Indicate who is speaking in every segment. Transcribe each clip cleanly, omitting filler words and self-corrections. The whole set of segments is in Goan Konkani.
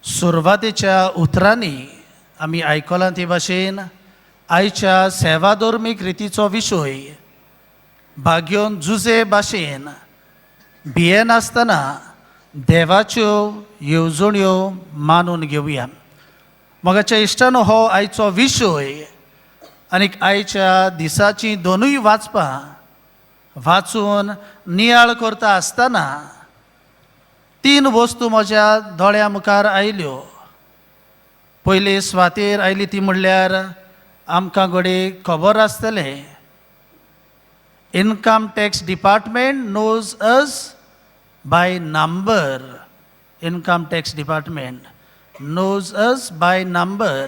Speaker 1: सुरवातेच्या उतरांनी आमी आयकलां ते भाशेन आयच्या सेवाधर्मीक रितीचो विशय भाग्योन जुजे भाशेन भियेनासतना देवाच्यो येवजण्यो मानून घेवया. मोगाच्या इश्टानो, हो आयचो विशय आनीक आयच्या दिसाचीं दोनूय वाचपां वाचून नियाळ करता आसतना तीन वस्तू म्हज्या दोळ्या मुखार आयल्यो. पयले सुवातेर आयली ती म्हणल्यार आमकां घडये खबर आसतलें, Income Tax Department knows us by number. Income Tax Department knows us by number,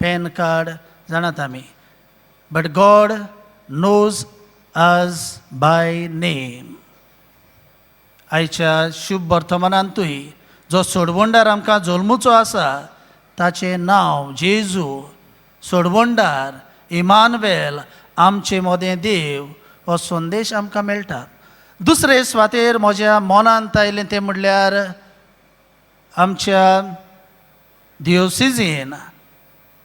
Speaker 1: PAN card जाणात आमी, but God knows us by name. आयच्या शुभ वर्तमानांतूय जो सोडवणदार आमकां जल्मुचो आसा ताचें नांव जेजू, सोडवणदार, इमानुएल, आमचे मदें देव, हो संदेश आमकां मेळटा. दुसरे सुवातेर म्हज्या मनांत आयलें तें म्हणल्यार आमच्या दियोसिजीन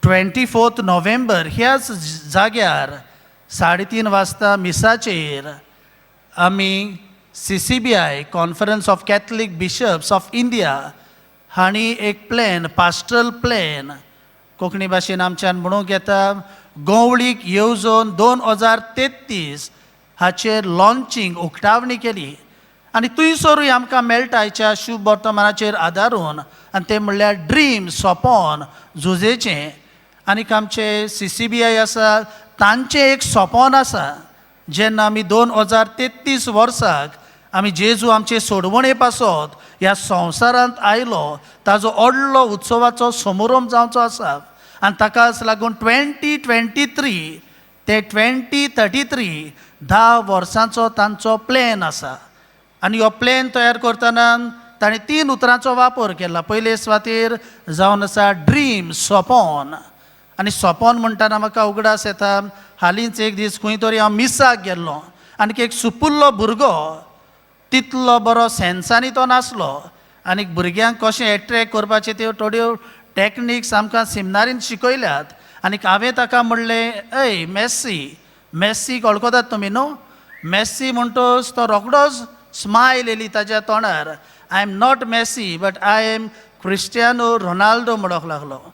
Speaker 1: 24 नोव्हेंबर ह्याच जाग्यार 3:30 वाजता मिसाचेर आमी CCBI, Conference of Catholic Bishops of India हांणी एक प्लॅन, पास्ट्रल प्लॅन, कोंकणी भाशेन आमच्यान म्हणूंक येता गोवळीक येवजण 2033, हाचेर लॉन्चींग, उक्तावणी केली आनी थंयसरूय आमकां मेळटा आयच्या शुभ वर्तमानाचेर आदारून आनी तें म्हणल्यार ड्रीम, सोपोन जुजेचें. आनीक आमचे CCBI आसा, तांचें एक सोपोन आसा, जेन्ना आमी 2033 वर्साक आमी जेजू आमचे सोडवणे पासत ह्या संवसारांत आयलो ताजो व्हडलो उत्सवाचो समारंभ जावचो आसा. आनी ताकाच लागून 2023 ते 2033, 10 वर्सांचो तांचो प्लॅन आसा. आनी हो प्लॅन तयार करतना ताणें तीन उतरांचो वापर केला. पयले सुवातेर जावन आसा ड्रीम, सोपोन. आनी सोपोन म्हणटना म्हाका उगडास येता, हालींच एक दीस खंय तरी हांव मिसाक गेल्लो आनी एक सुपुल्लो भुरगो, तितलो बरो सेन्सांनी तो नासलो आनी भुरग्यांक कशें एट्रॅक्ट करपाचें त्यो थोड्यो टॅक्निक्स आमकां सिमनारीन शिकयल्यात. आनी हांवें ताका म्हणलें, "अय मॅस्सी, मॅस्सीक वळखतात तुमी न्हू?" मॅस्सी म्हणटोच तो रोखडोच स्मायल येयली ताज्या तोंडार. "I am not Messi, but I am Cristiano Ronaldo," म्हणूंक लागलो.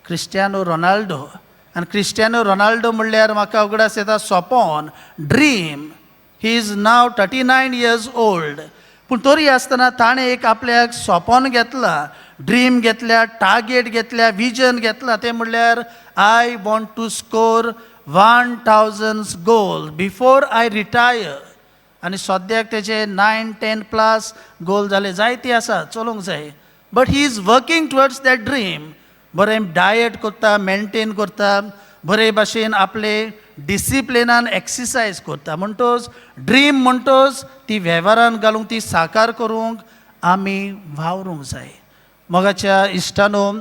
Speaker 1: Cristiano Ronaldo. आनी क्रिस्टियानो रोनाल्डो म्हणल्यार म्हाका उगडास येता सोपोन, dream. He is now 39 years old, पूण तरी आसतना ताणें एक आपल्याक सोपोन घेतला, ड्रीम घेतल्या, टार्गेट घेतल्या, विजन घेतला. तें म्हणल्यार "I want to score 1000 goal before I retire." आनी सद्याक तेजे 9 10 प्लस गोल जाले, जायते आसा, चलोवंक जाय, but he is working towards that dream. बरें डायट करता, मेनटेन करता, बरे भाशेन आपले डिसिप्लिनान एक्सरसायज करता. म्हणटोच ड्रीम म्हणटोच ती वेव्हारान घालूंक, ती साकार करूंक आमी वावरूंक जाय. मोगाच्या इश्टानो,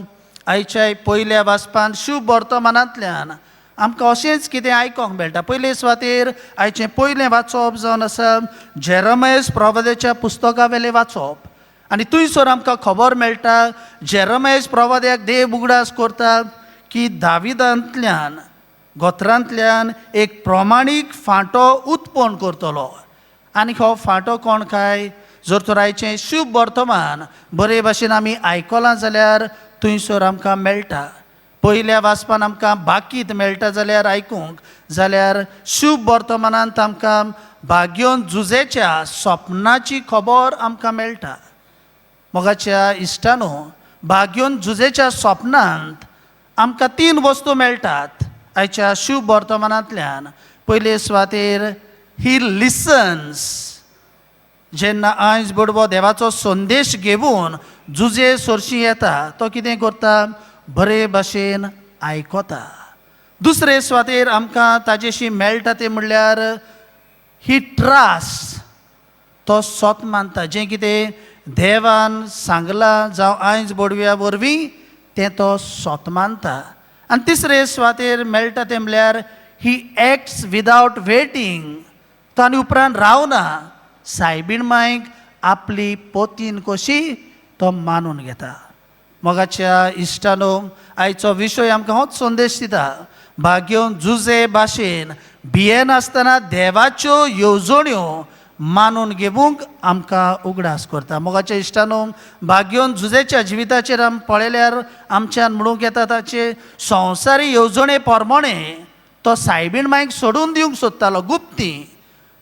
Speaker 1: आयच्या पयल्या वाचपान शुभ वर्तमानांतल्यान आमकां अशेंच कितें आयकोंक मेळटा. पयले सुवातेर आयचें पयलें वाचप जावन आसा जेरमयस प्रवाद्याच्या पुस्तका वेलें वाचप. आनी थंयसर आमकां खबर मेळटा, जेरमयस प्रवाद्याक देव उगडास करता की दाविदांतल्यान, गोत्रांतल्यान एक प्रमाणीक फांटो उत्पन्न करतलो. आनी हो फांटो कोण काय? जर तर आयचें शुभ वर्तमान बरे भाशेन आमी आयकलां जाल्यार थंयसर आमकां मेळटा. पयल्या वाचपान आमकां बाकीत मेळटा जाल्यार, आयकूंक जाल्यार, शुभ वर्तमानांत आमकां भाग्योन जुजेच्या सपनाची खबर आमकां मेळटा. मोगाच्या इश्टानो, भाग्योन जुजेच्या सपनांत आमकां तीन वस्तू मेळटात आयच्या शुभ वर्तमानांतल्यान. पयले सुवातेर ही लिसन्स. जेन्ना आयज बडबो देवाचो संदेश घेवन जुजे सरशी येता, तो कितें करता? बरे भाशेन आयकता. दुसरे सुवातेर आमकां ताजेशी मेळटा तें म्हणल्यार ही ट्रस्ट. तो सोत मानता, जें कितें देवान सांगलां जावं आयज बोडव्या वरवीं, तें तो सोत मानता. आनी तिसरे सुवातेर मेळटा तें म्हणल्यार he acts without waiting. तो आनी उपरांत रावना, सायबीण मायक आपली पोतीन कशी तो मानून घेता. मोगाच्या इश्टानो, आयचो विशय आमकां होच संदेश दिता. भाग्योन जुजे भाशेन भियेनासतना देवाच्यो येवजण्यो मानून घेवंक आमकां उगडास करता. मोगाच्या इश्टानो, भाग्योन जुजेच्या जिविताचेर आमी पळयल्यार आमच्यान म्हणूंक येता, ताचे संवसारी येवजणे प्रमाणे तो सायबीण मायक सोडून दिवंक सोदतालो गुप्ती.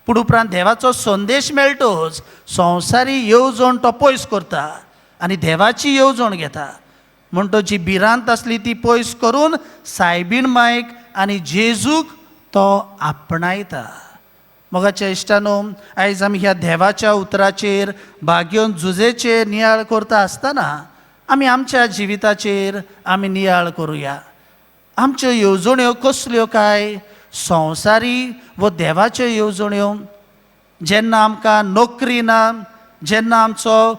Speaker 1: पूण उपरांत देवाचो संदेश मेळटोच संवसारी येवजण तो पयस करता आनी देवाची येवजण घेता. म्हण जी भिरांत आसली ती पयस करून सायबीण मायक आनी जेजूक तो आपणायता. मोगाच्या इश्टानो, आयज आमी ह्या देवाच्या उतराचेर भाग्योन जुजेचेर नियाळ करता आसतना आमी आमच्या जिविताचेर आमी नियाळ करुया. आमच्यो येवजण्यो कसल्यो काय, संवसारी वो देवाच्यो येवजण्यो? जेन्ना आमकां नोकरी ना, जेन्ना आमचो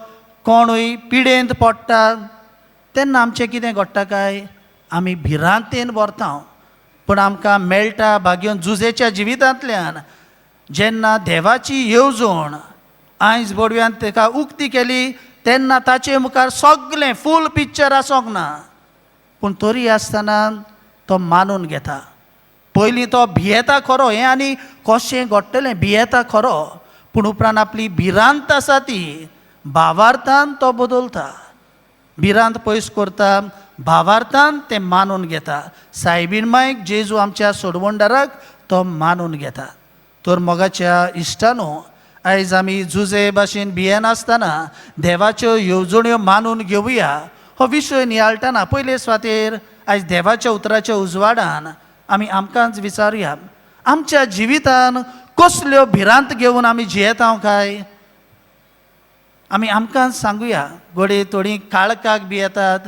Speaker 1: कोणूय पिडेंत पडटा, तेन्ना आमचें कितें घडटा काय, आमी भिरांतेन भरता. पूण आमकां मेळटा भाग्योन जुजेच्या जिवितांतल्यान, जेन्ना देवाची येवजण आयज बोडव्यान ताका उक्ती केली तेन्ना ताचे मुखार सगलें फूल पिक्चर आसोंक ना, पूण तरी आसतना तो मानून घेता. पयलीं तो भियेता खरो, हें आनी कशें घडटलें भियेता खरो, पूण उपरांत आपली भिरांत आसा ती भावार्थान तो बदलता. भिरांत पयस करता, भावार्थान तें मानून घेता. सायबीण मायक जेजू आमच्या सोडवणदाराक तो मानून घेता. तर मोगाच्या इश्टानो, आयज आमी जुजे भाशेन भियेनासतना देवाच्यो येवजण्यो मानून घेवया. हो विशय नियाळटना पयले सुवातेर आयज देवाच्या उतराच्या उजवाडान आमी आमकांच विचारुया, आमच्या जिवितान कसल्यो भिरांत घेवन आमी जियेता काय? आमी आमकांच सांगुया. घडये थोडीं काळखाक भियेतात,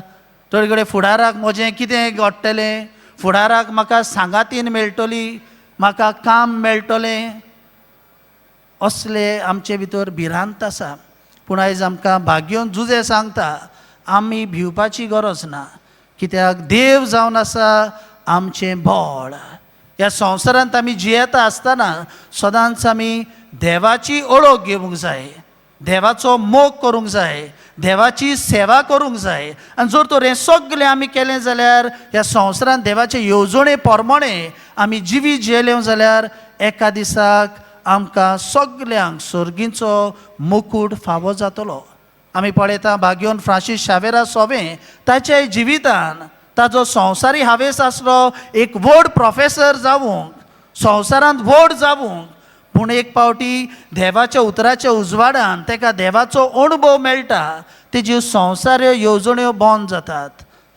Speaker 1: थोडे कडेन फुडाराक म्हजें कितें घडटलें, फुडाराक म्हाका सांगातीन मेळटली, म्हाका काम मेळटलें, असले आमचे भितर भिरांत आसा. पूण आयज आमकां भाग्योन जुजे सांगता, आमी भिवपाची गरज ना, कित्याक देव जावन आसा आमचें बळ. ह्या संवसारांत आमी जियेता आसतना सदांच आमी देवाची ओळख घेवंक जाय, देवाचो मोग करूंक जाय, देवाची सेवा करूंक जाय. आनी जर तर हें सगळें आमी केलें जाल्यार, ह्या संवसारांत देवाचे येवजणे प्रमाणे आमी जिवीत जियेले जाल्यार एका दिसाक आमकां सगल्यांक सर्गीचो मुकूट फावो जातलो. आमी पळयता भाग्योन फ्रांसीस शावेरा सोवे ताच्या जिवितान ताजो संवसारी हावेस आसलो एक व्हड प्रोफेसर जावंक, संवसारांत व्हड जावंक. पूण एक पावटी देवाच्या उतराच्या उजवाडान ताका देवाचो अणभव मेळटा, तेज्यो संवसाऱ्यो येवजण्यो बंद जातात,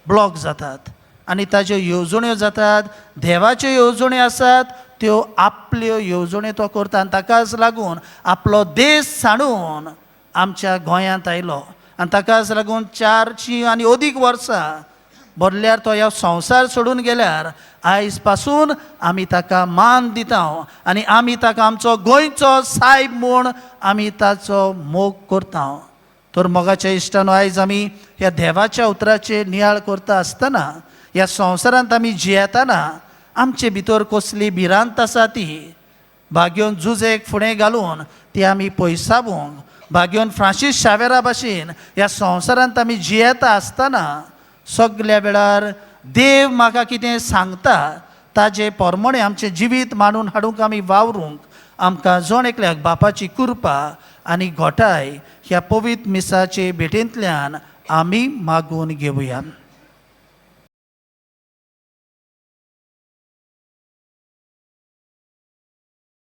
Speaker 1: ब्लॉक जातात आनी ताज्यो येवजण्यो जातात देवाच्यो येवजण्यो आसात त्यो आपल्यो येवजण्यो तो करता. आनी ताकाच लागून आपलो देश सांडून आमच्या गोंयांत आयलो आनी ताकाच लागून 400 आनी अदीक वर्सां भरल्यार तो ह्या संवसार सोडून गेल्यार आयज पासून आमी ताका मान दिता आनी आमी ताका आमचो गोंयचो सायब म्हूण आमी ताचो मोग करता. तर मोगाच्या इश्टानो, आयज आमी ह्या देवाच्या उतराचेर नियाळ करता आसतना, ह्या संवसारांत आमी जियेतना आमचे भितर कसली भिरांत आसा ती भाग्योन जुजेक फुडें घालून ती आमी पयसावूंक, भाग्योन फ्रांसीस शावेरा भाशेन ह्या संवसारांत आमी जियेता आसतना सगल्या वेळार देव म्हाका कितें सांगता ताजे प्रमाणे आमचें जिवीत मांडून हाडूंक आमी वावरूंक आमकां जण एकल्याक बापाची कृपा आनी घोटाय ह्या पवित्र मिसाचे भेटेंतल्यान आमी मागून घेवया.